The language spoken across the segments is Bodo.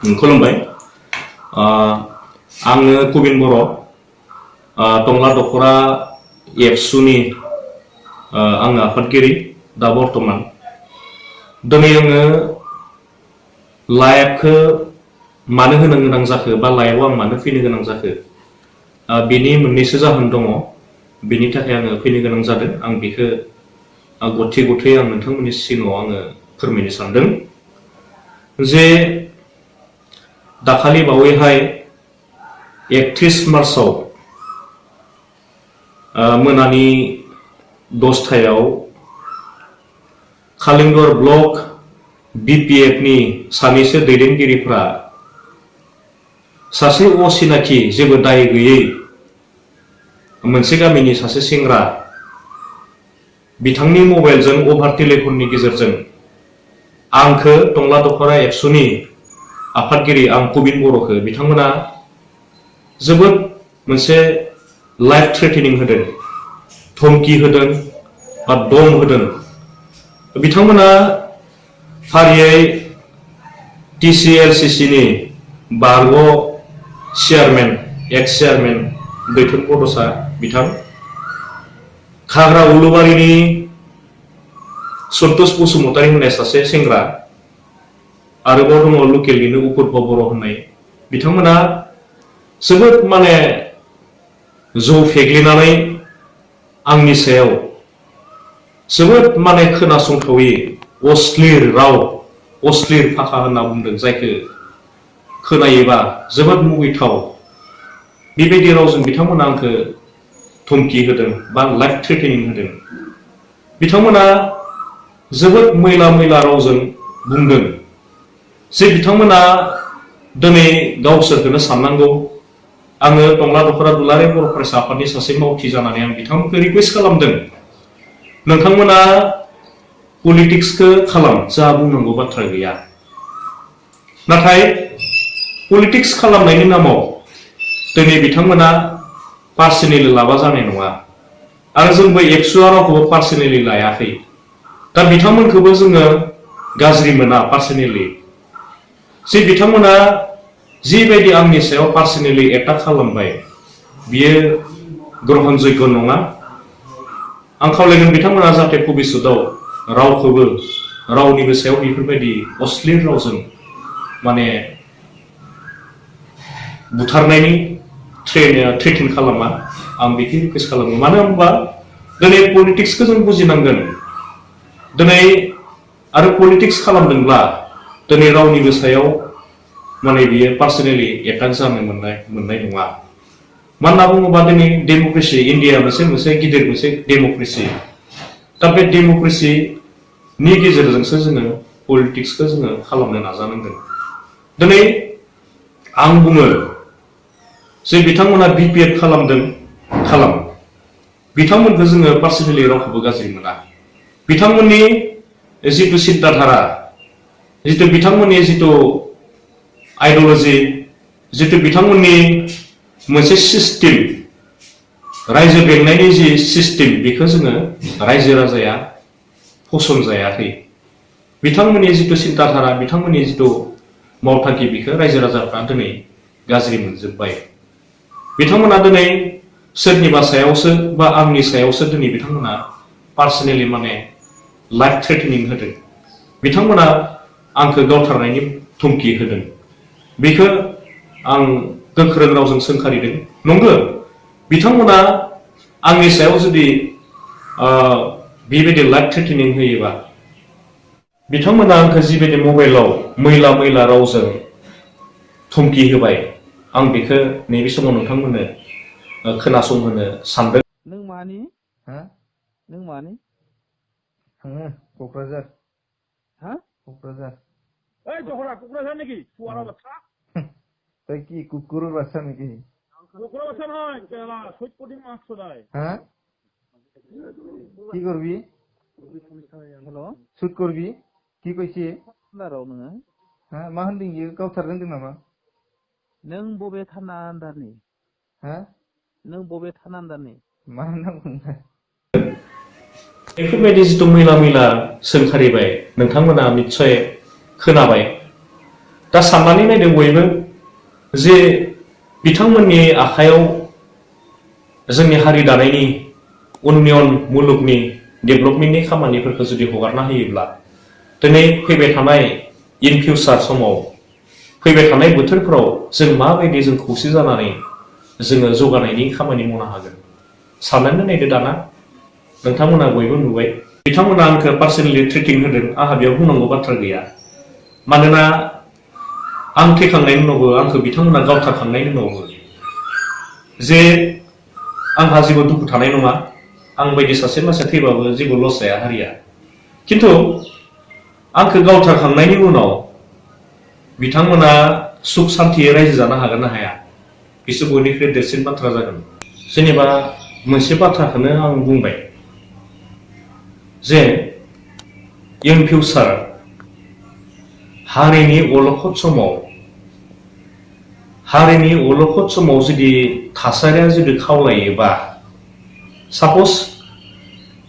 खुलुमबाय आङो कुबिन बर' टंला दखरा एबसुनि आङो आफादगिरि दा बर्तमान दिनै आङो लाइभखौ मानो होनो गोनां जाखो बा लाइभआव आं मानो फैनो गोनां जाखो बेनि मोननैसो जाहोन दङ बेनि थाखाय आङो फैनो गोनां जादों आं बेखौ गथे गथे आं नोंथांमोननि सिगाङाव आङो फोरमायनो सानदों जे दाखालि बावैहाय 31 मार्चआव मोनानि 10टायाव खालिंदर ब्लक बिपिएफनि सानैसो दैदेनगिरिफ्रा सासे असिनाखि जेबो दाय गैयै मोनसे गामिनि सासे सेंग्रा बिथांनि मबाइलजों अभार टेलिफननि गेजेरजों आंखौ टंला दखरा एबसुनि आफादगिरि आं कुबिन बर'खौ बिथांमोना जोबोद मोनसे लाइफ थ्रेटेनिं होदों धमकी होदों बा दम होदों बिथांमोना फारियै टिसिएलसिसिनि बारग' चेयारमेन एक्स चेयारमेन दैथुन बड'सा बिथां खाग्रा उलुबारिनि सन्तोष बसुमतारी होननाय सासे सेंग्रा आरोबाव दङ लकेलनिनो उपुर्ब बर' होननाय बिथांमोना जोबोद माने जौ फेग्लिनानै आंनि सायाव जोबोद माने खोनासंथावै अश्लील राव अश्लील भाषा होनना बुंदों जायखौ खोनायोबा जोबोद मुगैथाव बेबायदि रावजों बिथांमोना आंखौ धमकी होदों बा लाइफ थ्रेटेनिं होदों बिथांमोना जोबोद मैला मैला रावजों बुंदों जे बिथांमोना दिनै गावसोरखौनो साननांगौ आङो टंला दखरा दुलाराय बर' फरायसा आफादनि सासे मावथि जानानै आं बिथांमोनखौ रिक्वेस्ट खालामदों नोंथांमोना पलिटिक्सखौ खालाम जा बुंनांगौ बाथ्रा गैया नाथाय पलिटिक्स खालामनायनि नामाव दिनै बिथांमोना पार्सनेलि लाबा जानाय नङा आरो जोंबो एबसुआ रावखौबो पार्सनेलि लायाखै दा बिथांमोनखौबो जोङो गाज्रि मोना पार्सनेलि जे बिथांमोना जिबायदि आंनि सायाव पार्सनेलि एटाक खालामबाय बियो ग्रहणयोग्य नङा आं खावलायगोन बिथांमोना जाहाथे भबिष्यतआव रावखौबो रावनिबो सायाव बेफोरबायदि अश्लील रावजों माने बुथारनायनि थ्रेटेन खालामा आं बेखौ रिक्वेस्ट खालामो मानो होनबा दिनै पलिटिक्सखौ जों बुजिनांगोन दिनै आरो पलिटिक्स खालामदोंब्ला दिनै रावनिबो सायाव माने बियो पार्सनेलि एटाक जानो मोननाय नङा मा होनना बुङोबा दिनै डेम'क्रेसि इन्डिया मोनसे गिदिर मोनसे डेम'क्रेसि दा बे डेम'क्रेसिनि गेजेरजोंसो जोङो पलिटिक्सखौ जोङो खालामनो नाजानांगोन दिनै आं बुङो जे बिथांमोना बिपिएफ खालामदों खालाम बिथांमोनखौ जोङो पार्सनेलि रावखौबो गाज्रि मोना बिथांमोननि जिथु सिन्ताधारा जिथु बिथांमोननि जिथु आइडिय'लजि जिथु बिथांमोननि मोनसे सिस्टेम रायजो बेंनायनि जि सिस्टेम बेखौ जोङो रायजो राजाया फसन जायाखै बिथांमोननि जिथु सिन्ताधारा बिथांमोननि जिथु मावथांखि बेखौ रायजो राजाफ्रा दिनै गाज्रि मोनजोब्बाय बिथांमोना दिनै सोरनिबा सायावसो बा आंनि सायावसो दिनै बिथांमोना पार्सनेलि माने लाइफ थ्रेटेनिं होदों बिथांमोना आंखौ गावथारनायनि धमकी होदों बेखौ आं गोख्रों रावजों सोंखारिदों नंगौ बिथांमोना आंनि सायाव जुदि बेबायदि लाइफ थ्रेटेनिं होयोबा बिथांमोना आंखौ जिबायदि मबाइलाव मैला मैला रावजों धमकी होबाय आं बेखौ नैबे समाव नोंथांमोननो खोनासंहोनो सानदों नों मानि हा नों मानि आङो क'क्राझार हा क'क्राझार ओइ दहरा क'क्राझार नाকি सुवारा बाथ्रा তাই কি কুকুরের বাচ্চা নাকি কুকুরের বাচ্চা নয় কেলা সৈকতি মাছ নাই হ্যাঁ কি করবি हेल' শুট করবি কি কইছি लाराव नोङो হ্যাঁ मा होनदों इयो गावथार होनदों नामा नों बबे थाना आन्दारनि हा नों बबे थाना आन्दारनि मा होननांगौ बेफोरबायदि जिथु मैला मैला सोंखारिबाय नोंथांमोना निस्सय खोनाबाय दा साननानै नायदों बयबो जे बिथांमोननि आखायाव जोंनि हारि दानायनि उन्नयन मुलुगनि डेभेलपमेन्टनि खामानिफोरखौ जुदि हगारना होयोब्ला दिनै फैबाय थानाय इन फिउचार समाव फैबाय थानाय बोथोरफोराव जों माबायदि जों खौसे जानानै जोङो जौगानायनि खामानि मावनो हागोन साननानै नायदो दाना नोंथांमोना बयबो नुबाय बिथांमोना आंखौ पार्सनेलि ट्रिटिं होदों आंहा बेयाव बुंनांगौ बाथ्रा गैया मानोना आं थैखांनायनि उनावबो आंखौ बिथांमोना गावथारखांनायनि उनावबो जे आंहा जेबो दुखु थानाय नङा आं बायदि सासे मानसिया थैबाबो जेबो लस जाया हारिया खिन्थु आंखौ गावथारखांनायनि उनाव बिथांमोना सुख सान्थियै रायजो जानो हागोन ना हाया बिसोर बयनिख्रुइ देरसिन बाथ्रा जागोन जेनेबा मोनसे बाथ्राखौनो आं बुंबाय जे इन फिउचार हारिनि अलखद समाव जुदि थासारिया जुदि खावलायोबा साप'ज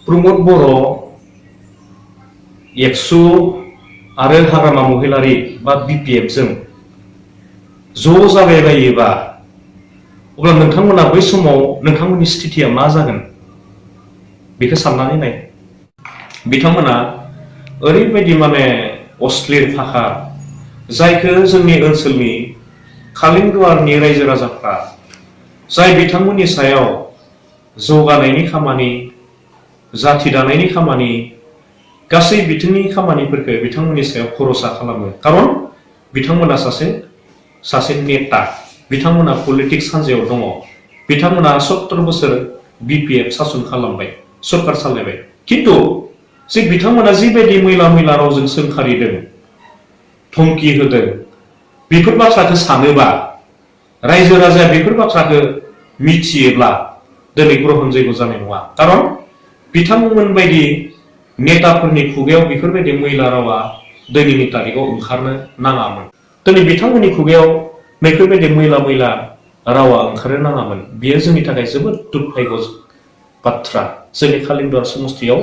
प्रमद बर' ABSU आरो हाग्रामा महिलारि बा BPF जों ज' जाबायबायोबा अब्ला नोंथांमोना बै समाव नोंथांमोननि स्थितिया मा जागोन बेखौ साननानै नाय बिथांमोना ओरैबायदि माने अश्लील भाषा जायखौ जोंनि ओनसोलनि कालिंगुवारनि रायजो राजाफ्रा जाय बिथांमोननि सायाव जौगानायनि खामानि जाथि दानायनि खामानि गासै बिथिंनि खामानिफोरखौ बिथांमोननि सायाव भरोसा खालामो खारन बिथांमोना सासे नेता बिथांमोना पलिटिक्स हान्जायाव दङ बिथांमोना 70 बोसोर BPF सासन खालामबाय सरकार सालायबाय खिन्थु जे बिथांमोना जिबायदि मैला रावजों सोंखारिदों धमकी होदों बेफोर बाथ्राखौ सानोबा रायजो राजाया बेफोर बाथ्राखौ मिथियोब्ला दिनै ग्रहण जैग जानाय नङा खारन बिथांमोन बायदि नेताफोरनि खुगायाव बेफोरबायदि मैला रावा दिनैनि तारिखाव ओंखारनो नाङामोन दिनै बिथांमोननि खुगायाव बेफोरबायदि मैला रावा ओंखारनो नाङामोन बेयो जोंनि थाखाय जोबोद दुर्भाग्य बाथ्रा जोंनि कालिंगुवार समस्तियाव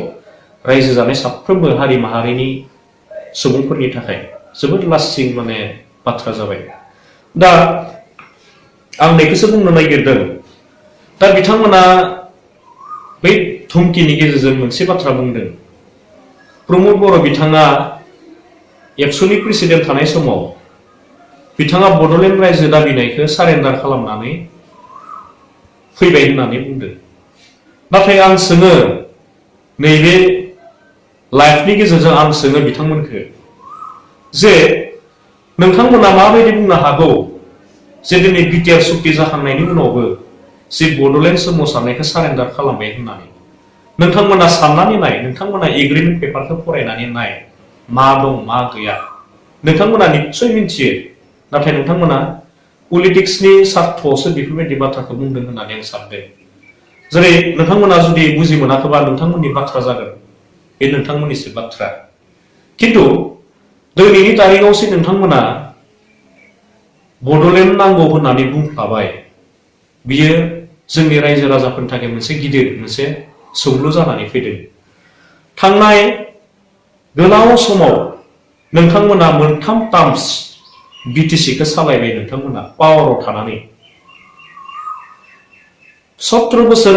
रायजो जानाय साफ्रोमबो हारि माहारिनि सुबुंफोरनि थाखाय जोबोद लास्टिं माने बाथ्रा जाबाय दा आं बेखौसो बुंनो नागिरदों दा बिथांमोना बै धमकिनि गेजेरजों मोनसे बाथ्रा बुंदों प्रमद बर' बिथाङा ABSUनि प्रेसिडेन्ट थानाय समाव बिथाङा बड'लेण्ड रायजो दाबिनायखौ सारेन्डार खालामनानै फैबाय होननानै बुंदों नाथाय आं सोङो नैबे लाइफनि गेजेरजों आं सोङो बिथांमोनखौ जे नोंथांमोना माबायदि बुंनो हागौ जे दिनै बिटिआर सुक्ति जाखांनायनि उनावबो जे बड'लेण्ड सोमावसारनायखौ सारेन्डार खालामबाय होननानै नोंथांमोना साननानै नाय नोंथांमोना एग्रिमेन्ट पेपारखौ फरायनानै नाय मा दं मा गैया नोंथांमोना निश्चय मिथियो नाथाय नोंथांमोना पलिटिक्सनि स्वार्थआवसो बेफोरबायदि बाथ्राखौ बुंदों होननानै आं सानदों जेरै नोंथांमोना जुदि बुजि मोनाखैबा नोंथांमोननि बाथ्रा जागोन बे नोंथांमोननिसो बाथ्रा खिन्थु दिनैनि तारिखावसो नोंथांमोना बड'लेण्ड नांगौ होननानै बुंफ्लाबाय बियो जोंनि रायजो राजाफोरनि थाखाय मोनसे गिदिर मोनसे सोंलु जानानै फैदों थांनाय गोलाव समाव नोंथांमोना मोनथाम टार्म्स BTCखौ सालायबाय नोंथांमोना पावाराव थानानै 70 बोसोर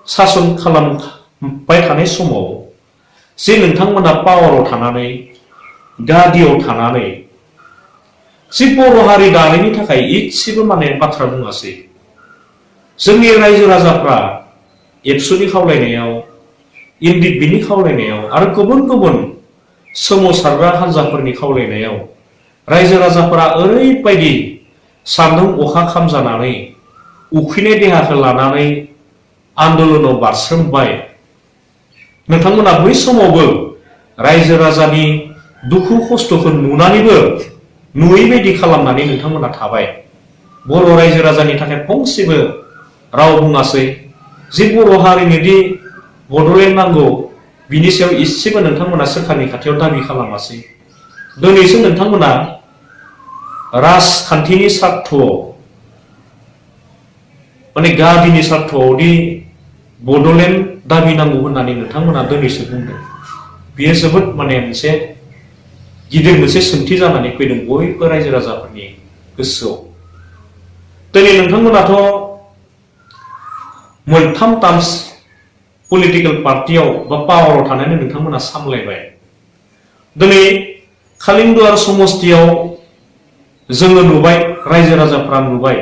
सासन खालामबाय थानाय समाव जे नोंथांमोना पावाराव थानानै गादियाव थानानै जे बर' हारि दानायनि थाखाय इसेबो माने बाथ्रा बुङासै जोंनि रायजो राजाफ्रा ABSUनि खावलायनायाव NDPनि खावलायनायाव आरो गुबुन सोमावसारग्रा हान्जाफोरनि खावलायनायाव रायजो राजाफोरा ओरैबायदि सान्दुं अखा खामजानानै उखैनाय देहाखौ लानानै आन्दोलनाव बारसोमबाय नोंथांमोना बै समावबो रायजो राजानि दुखु खस्थ'खौ नुनानैबो नुयै बायदि खालामनानै नोंथांमोना थाबाय बर' रायजो राजानि थाखाय फंसेबो राव बुङासै जे बर' हारिनोदि बड'लेण्ड नांगौ बिनि सायाव इसेबो नोंथांमोना सोरखारनि खाथियाव दाबि खालामासै दिनैसो नोंथांमोना राजखान्थिनि स्वार्थआव माने गादिनि स्वार्थआवदि बड'लेण्ड दाबि नांगौ होननानै नोंथांमोना दिनैसो बुंदों बेयो जोबोद माने मोनसे गिदिर मोनसे सोंथि जानानै फैदों बयबो रायजो राजाफोरनि गोसोआव। दिनै नोंथांमोनाथ' मोनथाम टार्म्स पलिटिकेल पार्टियाव बा पावाराव थानानै नोंथांमोना सामलायबाय। दिनै खालिंदुवार समष्टियाव जोङो नुबाय, रायजो राजाफ्रा नुबाय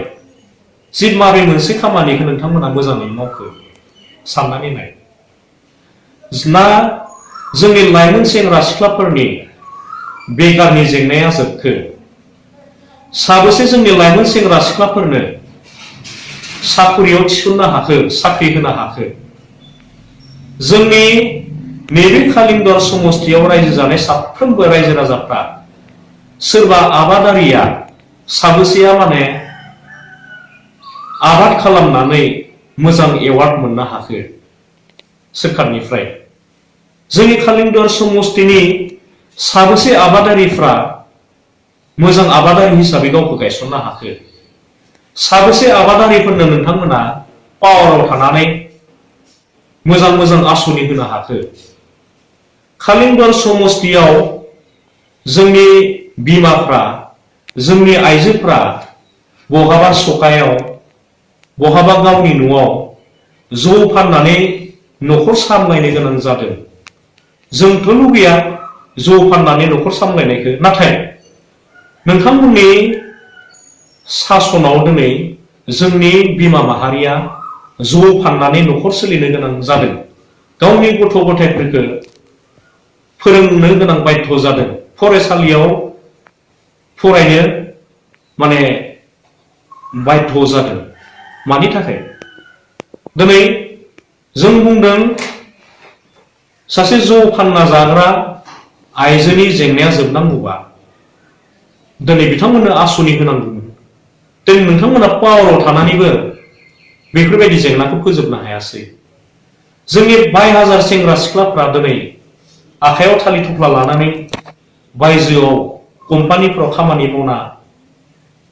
जि माबे मोनसे खामानिखौ नोंथांमोना मोजाङै मावखो साननानै नाय। ना जोंनि लाइमोन सेंग्रा सिख्लाफोरनि बेकारनि जेंनाया जोबखो? साबेसे जोंनि लाइमोन सेंग्रा सिख्लाफोरनो साख्रियाव थिसननो हाखो, साख्रि होनो हाखो? जोंनि नैबे खालिंदुवार समष्टियाव रायजो जानाय साफ्रोमबो रायजो राजाफ्रा सोरबा आबादारिया साबेसेया माने आबाद खालामनानै मोजां एवार्ड मोननो हाखो सोरखारनिफ्राय? जोंनि खालिंदुवार समष्टिनि साबेसे आबादारिफ्रा मोजां आबादारि हिसाबै गावखौ गायसननो हाखो? साबेसे आबादारिफोरनो नोंथांमोना पावाराव थानानै मोजां मोजां आसनि होनो हाखो? खालिंदुवार समष्टियाव जोंनि बिमाफ्रा, जोंनि आइजोफ्रा बहाबा सखायाव, बहाबा गावनि न'आव जौ फाननानै न'खर सामलायनो गोनां जादों। जोंथ' लुबैया जौ फाननानै न'खर सामलायनायखौ, नाथाय नोंथांमोननि सासनाव दिनै जोंनि बिमा माहारिया जौ फाननानै न'खर सोलिनो गोनां जादों। गावनि गथ' गथायफोरखौ फोरोंनो गोनां बाध्य जादों। फरायसालियाव फरायनो माने बाध्य जादों। मानि थाखाय? दिनै जों बुंदों सासे जौ फानना जाग्रा आइजोनि जेंनाया जोबनांगौबा दिनै बिथांमोननो आसनि होनांगौमोन। दिनै नोंथांमोना पावाराव थानानैबो बेफोरबायदि जेंनाखौ फोजोबनो हायासै। जोंनि 22,000 सेंग्रा सिख्लाफ्रा दिनै आखायाव थालिर थफ्ला लानानै बायजोआव कम्पानिफ्राव खामानि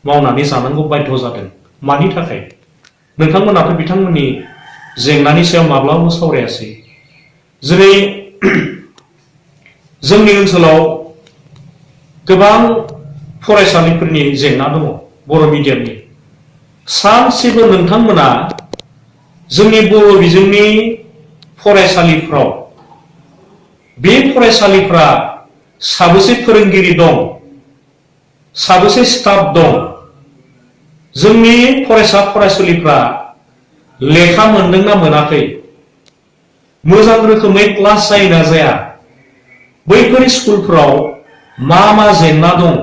मावनानै जानांगौ बाध्य जादों। मानि थाखाय? नोंथांमोनाथ' बिथांमोननि जेंनानि सायाव माब्लाबाबो सावरायासै। जेरै जोंनि ओनसोलाव गोबां फरायसालिफोरनि जेंना दङ, बर' मिडियामनि। सानसेबो नोंथांमोना जोंनि बर' बिजोंनि फरायसालिफ्राव बे फरायसालिफ्रा साबेसे फोरोंगिरि दं, साबेसे स्टाफ दं, जोंनि फरायसा फरायसुलिफ्रा लेखा मोनदोंना मोनाखै, मोजां रोखोमै क्लास जायोना जाया, बैफोर स्कुलफ्राव मा मा जेंना दं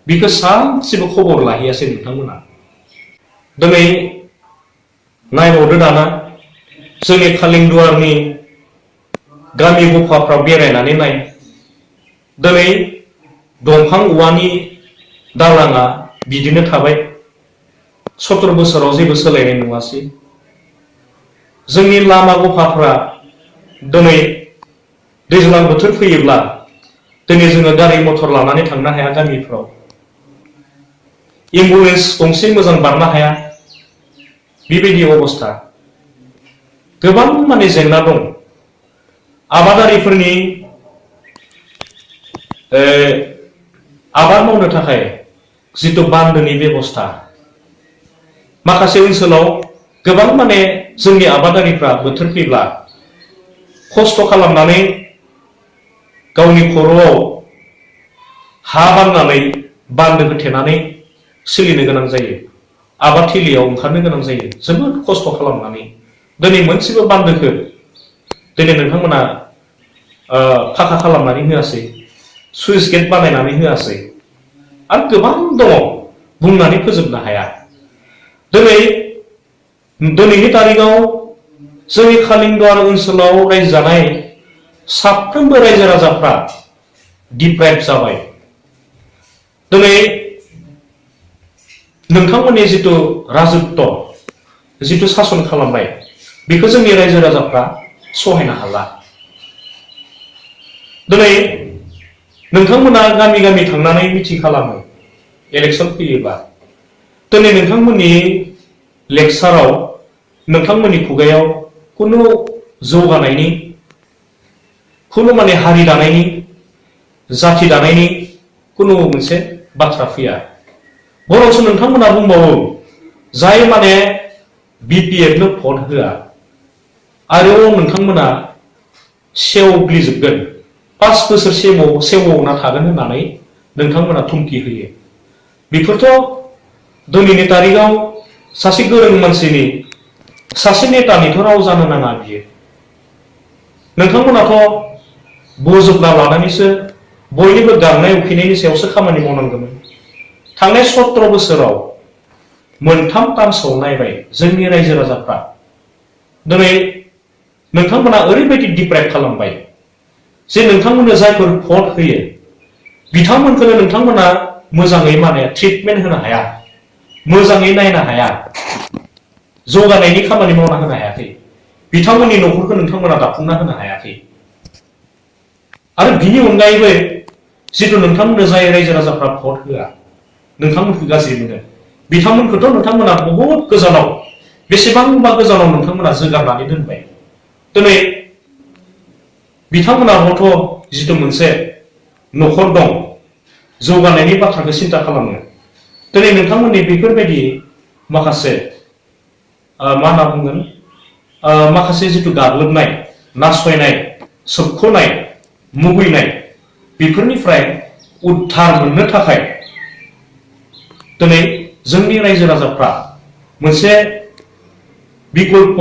बेखौ सानसेबो खबर लाहैयासै नोंथांमोना। दिनै नायबावदो दाना जोंनि खालिंदुवारनि गामि गफाफ्राव बेरायनानै नाय। दिनै दंफां औवानि दालाङा बिदिनो थाबाय। 17 बोसोराव जेबो सोलायनाय नुवासै। जोंनि लामा गफाफ्रा दिनै दैज्लां बोथोर फैयोब्ला दिनै जोङो गारि मथर लानानै थांनो हाया। गामिफ्राव एम्बुलेन्स गंसे मोजां बारनो हाया, बेबायदि अबस्था। गोबां माने जेंना दं। आबादारिफोरनि आबाद मावनो थाखाय जिथु बान्दोनि बेबस्था, माखासे ओनसोलाव गोबां माने जोंनि आबादारिफ्रा बोथोर फैब्ला खस्थ' खालामनानै गावनि खर'आव हा बाननानै बान्दो होथेनानै सोलिनो गोनां जायो। आबाद थिलियाव ओंखारनो गोनां जायो जोबोद खस्थ' खालामनानै। दिनै मोनसेबो बान्दोखौ दिनै नोंथांमोना फाखा खालामनानै होआसै, सुइस गेट बानायनानै होआसै, आरो गोबां दङ बुंनानै फोजोबनो हाया। दिनैनि तारिखाव जोंनि खालिंदुवार ओनसोलाव रायजो जानाय साफ्रोमबो रायजो राजाफ्रा डिप्राइभ जाबाय। दिनै नोंथांमोननि जिथु राजत्व, जिथु सासन खालामनाय, बेखौ जोंनि रायजो राजाफ्रा सहायनो हाला। दिनै नोंथांमोना गामि गामि थांनानै मिटिं खालामो इलेक्सन फैयोबा। दिनै नोंथांमोननि लेक्साराव, नोंथांमोननि खुगायाव खुनु जौगानायनि, खुनु माने हारि दानायनि, जाथि दानायनि कुनु मोनसे बाथ्रा फैया बरंसो नोंथांमोना बुंबावो जाय माने BPF नो भट होआ आरो नोंथांमोना सेवग्लिजोबगोन 5 बोसोर सेवना थागोन होननानै नोंथांमोना धुमखि होयो बेफोरथ' दिनैनि तारिखाव सासे गोरों मानसिनि सासे नेतानिथ' राव जानो नाङा बियो नोंथांमोनाथ' बोजबना लानानैसो बयनिबो गांनाय उखैनायनि सायावसो खामानि मावनांगौमोन थांनाय 17 बोसोराव मोनथाम टार्मसआव नायबाय जोंनि रायजो राजाफ्रा दिनै नोंथांमोना ओरैबायदि डिप्राइभ खालामबाय जे नोंथांमोननो जायफोर भट होयो बिथांमोनखौनो नोंथांमोना मोजाङै माने ट्रिटमेन्ट होनो हाया मोजाङै नायनो हाया जौगानायनि खामानि मावना होनो हायाखै बिथांमोननि न'खरखौ नोंथांमोना दाफुंना होनो हायाखै आरो बिनि अनगायैबो जिथु नोंथांमोननो जाय रायजो राजाफ्रा भट होआ नोंथांमोनखौ गाज्रि मोनो बिथांमोनखौथ' नोंथांमोना बहुत गोजानाव बेसेबांबा गोजानाव नोंथांमोना जोगारनानै दोनबाय दिनै बिथांमोनाबोथ' जिथु मोनसे न'खर दं जौगानायनि बाथ्राखौ सिन्ता खालामो दिनै नोंथांमोननि बेफोरबायदि माखासे मा होनना बुंगोन माखासे जिथु गाग्लोबनाय नासयनाय सोबख'नाय मुगैनाय बेफोरनिफ्राय उद्धार मोननो थाखाय दिनै जोंनि रायजो राजाफ्रा मोनसे बिकल्प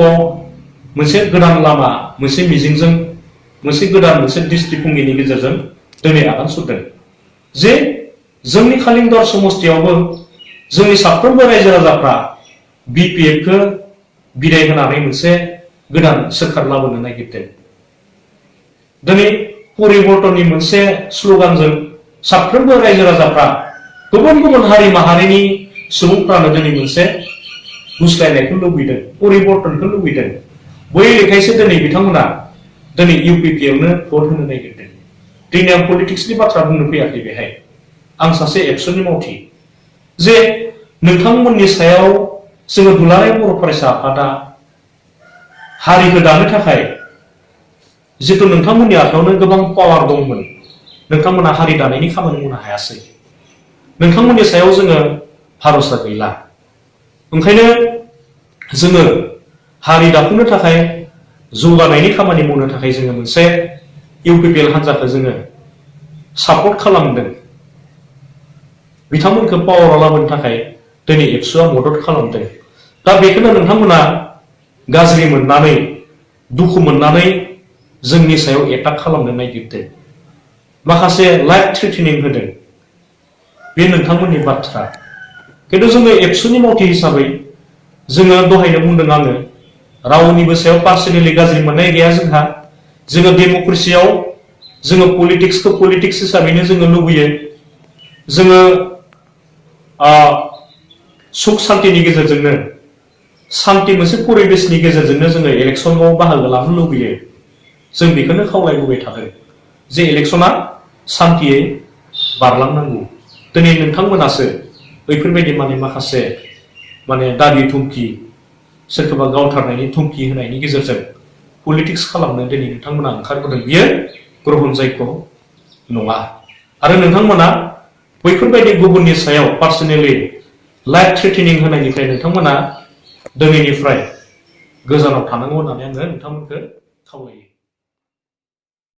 मोनसे गोदान लामा मोनसे मिजिंजों मोनसे गोदान मोनसे दृष्टिभंगिनि गेजेरजों दिनै आगान सुरदों जे जोंनि खालिंदर समस्तियावबो जोंनि साफ्रोमबो रायजो राजाफ्रा BPF खौ बिदाय होनानै मोनसे गोदान सोरखार लाबोनो नागिरदों दिनै परिबर्तननि मोनसे स्ल'गानजों साफ्रोमबो रायजो राजाफ्रा गुबुन गुबुन हारि माहारिनि सुबुंफ्रानो दिनै मोनसे गुस्लायनायखौ लुबैदों परिबर्तनखौ लुबैदों बै लेखायसो दिनै बिथांमोना दिनै UPPयावनो भट होनो नागिरदों दिनै आं पलिटिक्सनि बाथ्रा बुंनो फैयाखै बेहाय आं सासे एबसुनि मावथि जे नोंथांमोननि सायाव जोङो दुलाराय बर' फरायसा आफादा हारिखौ दानो थाखाय जिथु नोंथांमोननि आखायावनो गोबां पावार दंमोन नोंथांमोना हारि दानायनि खामानि मावनो हायासै नोंथांमोननि सायाव जोङो भरोसा गैला ओंखायनो जोङो हारि दाफुंनो थाखाय जौगानायनि खामानि मावनो थाखाय जोङो मोनसे UPPL हान्जाखौ जोङो सापर्ट खालामदों बिथांमोनखौ पावाराव लाबोनो थाखाय दिनै एबसुआ मदद खालामदों दा बेखौनो नोंथांमोना गाज्रि मोननानै दुखु मोननानै जोंनि सायाव एटाक खालामनो नागिरदों माखासे लाइफ थ्रेटेनिं होदों बे नोंथांमोननि बाथ्रा खिन्थु जोङो एबसुनि मावथि हिसाबै जोङो दहायनो बुंदों आङो रावनिबो सायाव पार्सनेलि गाज्रि मोननाय गैया जोंहा जोङो डेम'क्रेसियाव जोङो पलिटिक्सखौ पलिटिक्स हिसाबैनो जोङो लुबैयो जोङो सुख शान्तिनि गेजेरजोंनो शान्ति मोनसे परिबेसनि गेजेरजोंनो जोङो इलेक्सनाव बाहागो लानो लुबैयो जों बेखौनो खावलायबोबाय थादों जे इलेक्सना शान्तियै बारलांनांगौ दिनै नोंथांमोनासो बैफोरबायदि माखासे दाबि धुमखि सोरखौबा गावथारनायनि धुमखि होनायनि गेजेरजों पलिटिक्स खालामनो दिनै नोंथांमोना ओंखारबोदों बियो ग्रहन जायग नङा आरो नोंथांमोना बैफोरबायदि गुबुननि सायाव पार्सनेलि लाइफ थ्रेटेनिं होनायनिफ्राय नोंथांमोना दिनैनिफ्राय गोजानाव थानांगौ होननानै आङो नोंथांमोनखौ खावलायो